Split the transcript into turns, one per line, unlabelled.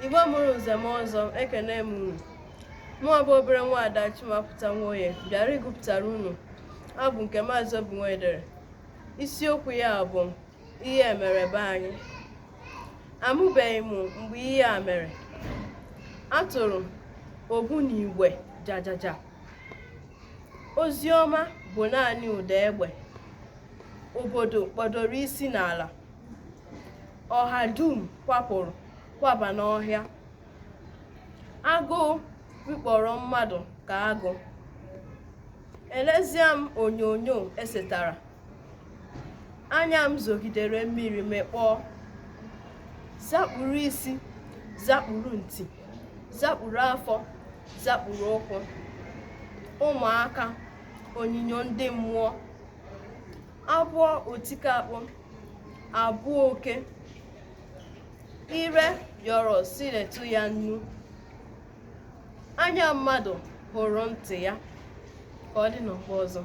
Igbo mụrụ nze mụọ ọzọ, ekene m unu. Mụnwa bụ obere nwaada Chimapụta Nwoye bịara ịgụpụtara unu abụ nke Maazị Obi Nwoye dere. Isiokwu ya bụ ihe mere be anyị. Amụbeghị m mgbe ihe a mere. A tụrụ ogbunigwe jajaja. Ozi ọma bụ naanị ụda egbe. Obodo kpọdoro isi n'ala. Ọha dum kwapụrụ kwaba n'ọhịa. Agụụ rikpọrọ mmadụ ka agụ. Elezie m onyonyo esetara. Anya m zogidere mmiri mekpọọ. Zakpuru isi, zakpuru ntị, zakpuru afọ, zakpuru ụkwụ. Ụmụaka, onyinyo ndị mmụọ. Abụọ otikakpụ, abụọ oke. Ire yọrọ si letụ ya nnu. Anya mmadụ hụrụ ntị ya. Ka ọ dị n'ọgbọ ọzọ.